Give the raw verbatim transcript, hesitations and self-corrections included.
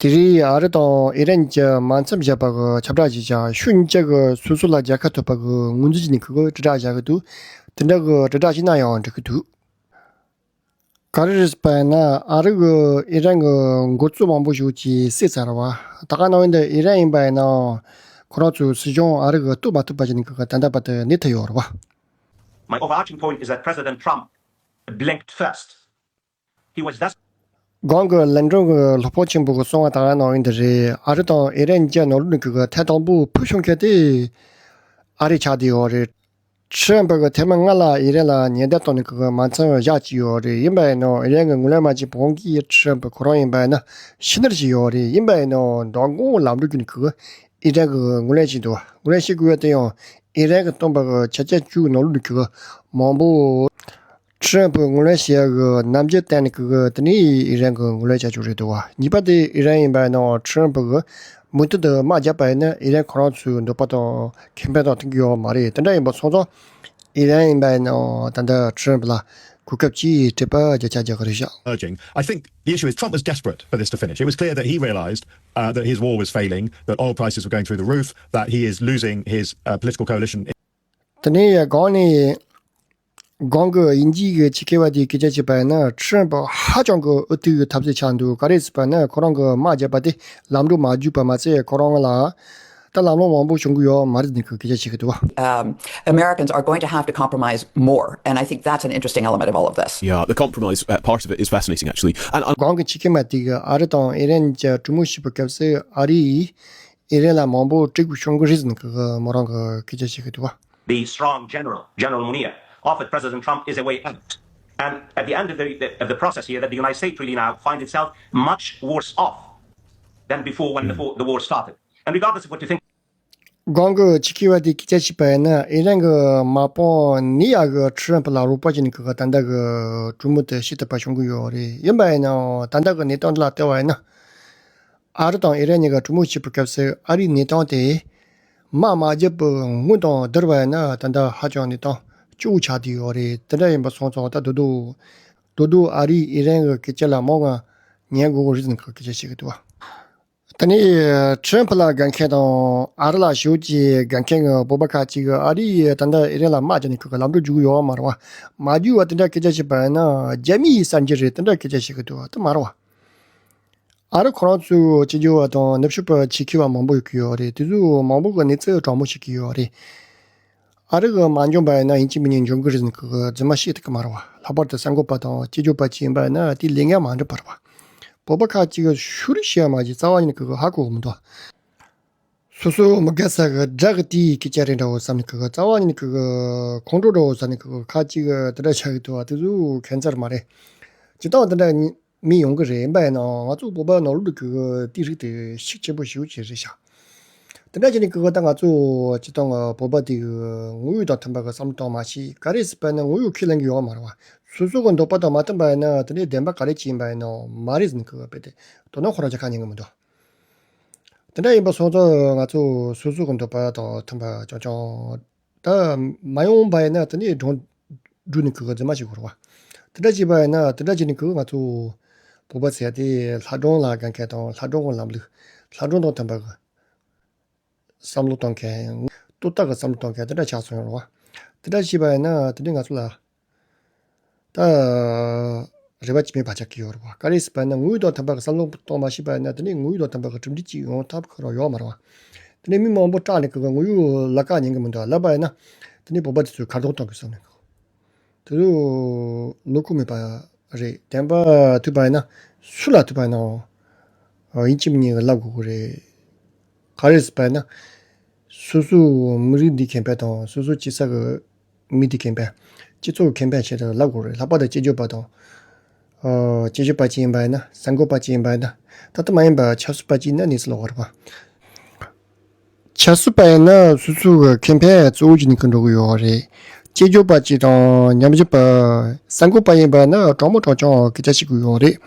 དེ་རིང་ཨ་རི་དང་ཨི་རན་གྱི་མ་མཚམས་བཞག་པ་གི་ཁྱབ་བསྒྲགས་ཤིག་བྱས། ཕྱོགས་གཉིས་ཀྱི་སོ་སོ་ལ་རྒྱལ་ཁ་ཐོབ་པ་གི་ངོས་འཛིན་བྱས་ནས་ཁོ་གི་དྲིལ་བསྒྲགས་བྱ་གི་འདུག་དེ་འདྲ་གི་དྲིལ་བསྒྲགས་ཤིག་གནང་ཡང་འགྲིག་གི་འདུག་ག་རེ་རེད་ཟེར་བ་ཡིན་ན། ཨ་རི་གིས་ཨི་རན་གྱི་འགོ་གཙོ་མང་པོ་ཞིག་གིས་བསད་ཚར་བ། ད་ག་ནང་བཞིན་དུ་ཨི་རན་ཡིན་པ་ཡིན་ན། ཁོ་རང་ཚོའི་སྲིད་གཞུང་ཨ་རི་གིས་གཏོར་མ་ཐུབ་པ་ཞིག་ནས་ཁོ་གི་ད་ལྟ་བར་དུ་གནས་ཐུབ་ཡོད་རེད་བ། My overarching point is that President Trump blinked first. He was thus གོང་གི་ལན་ཀྲུང་གི་སློབ་དཔོན་ཆེན་པོ་གིས་གསུངས་པ་ད་ག་ནང་བཞིན་དུ་རེད། ཨ་རི་དང་ཨི་རན་གྱི་ནང་ལོགས་ནས་ཁོ་གི་ཐེངས་དང་པོ་ཕུད་བྱུང་མཁན་དེ་ཨ་རི་ཆགས་བསྡད་ཡོད་རེད། ཁྲི་རན་པོ་གིས་ཐེངས་མ་སྔ་ལ་ཨི་རན་ལ་ཉེན་བརྡ་བཏང་ནས་ཁོ་གི་མ་མཚམས་བཞག་བཅུག་ཡོད་རེད། ཡིན་པ་ཡིན་ནའང་ཨི་རན་གྱིས་ངོས་ལེན་མ་བྱས་པའི་དབང་གིས་ཁྲི་རན་པོ་ཁོ་རང་ཡིན་པ་ཡིན་ན་ཕྱི་ནང་བྱས་ཡོད་རེད། ཡིན་པ་ཡིན་ནའང་མདང་དགོང་ལམ་འགྲོ་བརྒྱུད་ནས་ཁོ་གིས་ཨི་རན་གྱིས་ངོས་ལེན་བྱས་འདུག་ངོས་ལེན་བྱེད་དགོས་ཡ་དེ་ཡང་ཨི་རན་གྱིས་བཏོན་པ་གི་ཆ་རྐྱེན་བཅུ་ནང་ལོགས་ནས་ཁོ་གི་མང་པོ། ཁྲི་རན་པོ་ངོས་ལེན་བྱེད་ཡ་གི་རྣམ་འགྱུར་བསྟན་ནས་ཁོ་གི་དེ་ནས་ཨི་རན་གྱིས་ངོས་ལེན་བྱ་རྒྱུ་རེད་འདུག་བ། གཉིས་པ་དེ་ཨི་རན་ཡིན་པ་ཡིན་ནའང་ཁྲི་རན་པོ་གིས་མུ་མཐུད་དུ་དམག་བརྒྱབ་པ་ཡིན་ན་ཨི་རན་ཁོ་རང་ཚོའི་འདོད་པ་དང་ཁེ་ཕན་དང་མཐུན་གྱི་ཡོད་མ་རེད། དེ་འདྲ་ཡིན་པ་སོང་ཙང་ཨི་རན་ཡིན་པ་ཡིན་ནའང་ད་ལྟ་ཁྲི་རན་པོ་ལ་གོ་སྐབས་ཀྱིས་སྤྲད་པ་བརྒྱ་ཆ་བརྒྱ་གི་རེད་ཤག Urging. I think the issue is Trump was desperate for this to finish. It was clear that he realised uh, that his war was failing, that oil prices were going through the roof, that he is losing his uh, political coalition. དེ་ནས་གོང་ནས་གོང་གི་དབྱིན་ཇིའི་གི་ཕྱི་སྐྱེལ་བ་དེས་སྐད་ཆ་བཤད་པ་ཡིན་ན། ཁྲི་རན་པོ་ཧ་ཅང་གི་འུ་ཐུག་གི་ཐབས་ཤེས་ཆགས་འདུག་ག་རེ་ཟེར་བ་ན་ཁོ་རང་གིས་དམག་བརྒྱབ་པ་དེ་ལམ་འགྲོ་མ་བཅུག་པ་མ་ཟད་ཁོ་རང་ལ་ད་ལམ་ལྷོང་མང་པོ་བྱུང་གི་ཡོད་མ་རེད་ཟེར་ནས་ཁོས་སྐད་ཆ་བཤད་གི་འདུག་བ། Um, Americans are going to have to compromise more, and I think that's an interesting element of all of this. Yeah, the compromise uh, part of it is fascinating, actually. And, and གོང་གི་ཕྱི་སྐྱེལ་མ་དེ་གིས་ཨ་རི་དང་ཨི་རན་གྱི་གྲོས་མོལ་བྱེད་པའི་སྐབས་སུ་ཨ་རི་ཡིས་ཨི་རན་ལ་མང་པོ་སྤྲད་དགོས་བྱུང་གི་རེད་ཟེར་ནས་ཁོས་མོ་རང་གིས་སྐད་ཆ་བཤད་གི་འདུག་བ། The strong general, General Munir, offered President Trump is a way out. And at the end of the, of the process here, that the United States really now finds itself much worse off than before when the, the war started. And regardless of what you think, གོང་གི་ཕྱི་སྐྱེལ་བ་དེས་སྐད་ཆ་བཤད་པ་ཡིན་ན་ཨི་རན་གྱི་དམག་དཔུང་ནི་ཡ་གིས་ཁྲི་རན་པོ་ལ་རོགས་པ་བྱས་ནས་ཁོ་གིས་ད་ལྟ་གི་གྲོས་མོལ་དེ་བྱེད་ཐུབ་པ་བྱུང་གི་ཡོད་རེད། ཡིན་པ་ཡིན་ནའང་ད་ལྟ་གི་གནས་སྟངས་འདི་ལ་བལྟས་པ་ཡིན་ན། ཨ་རི་དང་ཨི་རན་གཉིས་ཀ་གྲོས་མོལ་བྱེད་པའི་སྐབས་སུ་ཨ་རིའི་གནས་སྟངས་དེ་དམག་མ་བརྒྱབ་པའི་སྔོན་དང་བསྡུར་བ་ཡིན་ན་ད་ལྟ་ཧ་ཅང་གནས་སྟངས་སྐྱོ་བོ་ཆགས་བསྡད་ཡོད་རེད། དེ་འདྲ་ཡིན་པ་སོང་ཙང་ད་དོ་དོ་དོ་དོ་ཨ་རིས་ཨི་རན་གྱི་སྐད་ཆ་ལ་མང་ང་ཉན་དགོས་ཀྱི་རེད་ཟེར་ནས་ཁོས་སྐད་ཆ་བཤད་ཀྱི་འདུག་བ། དེ་ནས་ཁྲི་རན་པོ་ལ་དགའ་མཁན་དང་ཨ་རི་ལ་ཞེ་པོ་ཅིག་དགའ་མཁན་གྱི་བོད་པ་ཁག་ཅིག་གིས་ཨ་རིས་ད་ལྟ་ཨི་རན་ལ་དམག་རྒྱག་ནས་ཁོ་གི་ལམ་འགྲོ་རྒྱུག་གི་ཡོད་མ་རེད་བ། མ་རྒྱུག་པ་དེ་འདྲ་སྐད་ཆ་བཤད་པ་ཡིན་ན་རྒྱ་མིའི་གསར་འགྱུར་རེད་དེ་འདྲ་སྐད་ཆ་བཤད་ཀྱི་འདུག་བ། དེ་མ་རེད་བ། ཨ་རི་ཁོ་རང་ཚོའི་སྐྱབས་བཅོལ་བ་དང་ནུབ་ཕྱོགས་པ་ཕྱིར་འཁྱེར་བ་མང་པོ་ཡོད་ཀྱི་ཡོད་རེད། དེ་ཚོ་མང་པོ་གིས་གནས་ཚུལ་དྲང་མོ་བཤད་ཀྱི་ཡོད་རེད། ཨ་རི་གིས་མ་འཇོན་པ་ཡིན་ན་ཡིན་གཅིག་མིན་གཉིས་འཇོན་གྱི་རེད་ཟེར་ནས་ཁོ་གིས་རྫུན་མ་བཤད་ཐུབ་ཀྱི་མ་རེད་བ། ལྷག་པར་དུ་གསར་འགོད་པ་དང་སྐྱབས་བཅོལ་བ་ཅིག་ཡིན་པ་ཡིན་ན་དེའི་ལས་འགན་མ་འགྲུབ་པ་རེད་བ། བོད་པ་ཁག་ཅིག་གིས་ཤུགས་རེ་བྱས་མ་བྱས་རྩ་བ་ཉིད་ནས་ཁོ་གིས་ཧ་གོ་གི་མི་འདུག་སོ་སོ་མི་དགའ་ས་གི་དགྲ་གི་དེའི་སྐད་ཆ་རེད་འདྲ་བོ་བསམ་ནས་ཁོ་གིས་རྩ་བ་ཉིད་ནས་ཁོ་གིས་ཁོང་ཁྲོ་འདྲ་བོ་ཟ་ནས་ཁོ་གིས་ཁ་ཅིག་གིས་དེ་འདྲ་བྱ་གི་འདུག་བ། དེ་ཚོ་ཁྱད་མཚར་མ་རེད། སྤྱིར་བཏང་དེ་འདྲ་མི་ཡོང་གི་རེད། ཡིན་པ་ཡིན་ནའང་ང་ཚོ་བོད་པ་ནང་ལོགས་ཀྱི་དེའི་རིགས་དེ་ཤུགས་ཆེན་པོ་ཞེ་པོ་ཅིག་རེད་ཤག་དེ་འདྲ་བྱས་ནས་ཁོ་གིས་ད་ང་ཚོ་སྤྱིར་བཏང་བོད་པ་དེ་གི་དངོས་ཡོད་དང་མཐུན་པ་གི་བསམ་བློ་གཏོང་མ་ཤེས། ག་རེ་ཟེར་བ་ན་དངོས་ཡོད་ཁས་ལེན་གི་ཡོད་མ་རེད་བ། སོ་སོ་གི་འདོད་པ་དང་མ་མཐུན་པ་ཡིན་ན་དེ་འདྲའི་བདེན་པ་ག་རེ་ཅིག་ཡིན་པ་ཡིན་ནའང་མ་རེད་ཟེར་ནས་ཁོ་གིས་དཔེ་དེ་དོ་སྣང་ཁོ་རང་ཅག་ཁ་ཉན་གི་མི་འདུག་དེ་འདྲ་ཡིན་པ་སོང་ཙང་ང་ཚོ་སོ་སོ་གི་འདོད་པ་དང་མཐུན་པ་རྐྱང་རྐྱང་ད་མ་ཡོང་བ་ཡིན་ན་དེ་ནས་སྒྲུང་བསྒྲུགས་ནས་ཁོ་གིས་རྫུན་མ་བྱེད་དགོས་རེད་བ། དེ་འདྲ་བྱས་པ་ཡིན་ན་དེ་འདྲ་བྱས་ནས་ཁོ་གིས་ང་ཚོ་བོད་པ་ཟེར་ཡ་དེ་ལྷ་སྒྲུང་ལ་དགའ་མཁན་དང་ལྷ་སྒྲུང་གི་ལམ་ལུགས་ལྷ་སྒྲུང་དང་མཐུན་པ་གི་བསམ་བློ་གཏོང་མཁན། ཏག་ཏག་གི་བསམ་བློ་གཏོང་མཁན་དེ་འདྲ་ཆགས་སོང་ཡོད་རེད་བ། དེ་འདྲ་བྱས་པ་ཡིན་ན་དེ་ནས་ང་ཚོ་ལ་ད་རེ་བ་ཅི་མེད་བར་ཆད་ཀྱི་ཡོད་རེད་བ། ག་རེ་ཟེར་བ་ཡིན་ན་དངོས་ཡོད་དང་མཐུན་པ་གི་བསམ་བློ་གཏོང་མ་ཤེས་པ་ཡིན་ན་དེ་ནས་དངོས་ཡོད་དང་མཐུན་པ་གི་གྲུབ་འབྲས་ཅིག་ཡོང་ཐབས་ཁོ་རང་ཡོད་མ་རེད་བ། དེ་ནས་མི་མང་པོ་སྐྲག་ནས་ཁོ་གིས་དངོས་ཡོད་ལ་ཁ་ཉན་གི་མི་འདུག་ལབ་པ་ཡིན་ན་དེ་ནས་བོད་པ་དེ་ཚོས་གར་སྟོང་གཏོང་གི་བསམ་ནས། དེ་ཚོ་བློ་ཁོག་མེད་པ་རེད། བདེན་པ་ཐོས་པ་ཡིན་ན་སུ་ལ་ཐོས་པ་ཡིན་ནའང་ཡིན་གཅིག་མིན་གཉིས་ལབ་དགོས་ཀྱི་རེད། ག་རེ་ཟེར་བ་ཡིན་ན་སོ་སོའི་མི་རིགས་འདིའི་ཁེ་ཕན་དང་སོ་སོའི་སྐྱེས་ས་གི་མི་འདིའི་ཁེ་ཕན། སྤྱི་ཚོགས་ཀྱི་ཁེ་ཕན་ཆེད་དུ་ལབ་དགོས་རེད། ལྷག་པར་དུ་སྐྱབས་བཅོལ་བ་དང་། ཨ། སྐྱབས་བཅོལ་བ་ཅིག་ཡིན་པ་ཡིན་ན། གསར་འགོད་པ་ཅིག་ཡིན་པ་ཡིན་ན། ད་ལྟ་མ་ཡིན་པ་ཆབ་སྲིད་པ་ཅིག་ཡིན་ན་གནས་ཚུལ་ལོགས་རེད་པ། ཆབ་སྲིད་པ་ཡིན་ན་སོ་སོའི་ཁེ་ཕན་གཙོ་བོ་བྱས་ནས་ཁོ་འགྲོ་གི་ཡོད་རེད། སྐྱབས་བཅོལ་བ་ཅིག་དང་ཉམས་ཞིབ་པ། གསར་འགོད་པ་ཡིན་པ་ཡིན་ན་དྲང་མོ་དྲང་རྐྱང་སྐད་ཆ་བཤད་ཀྱི་ཡོད་རེད།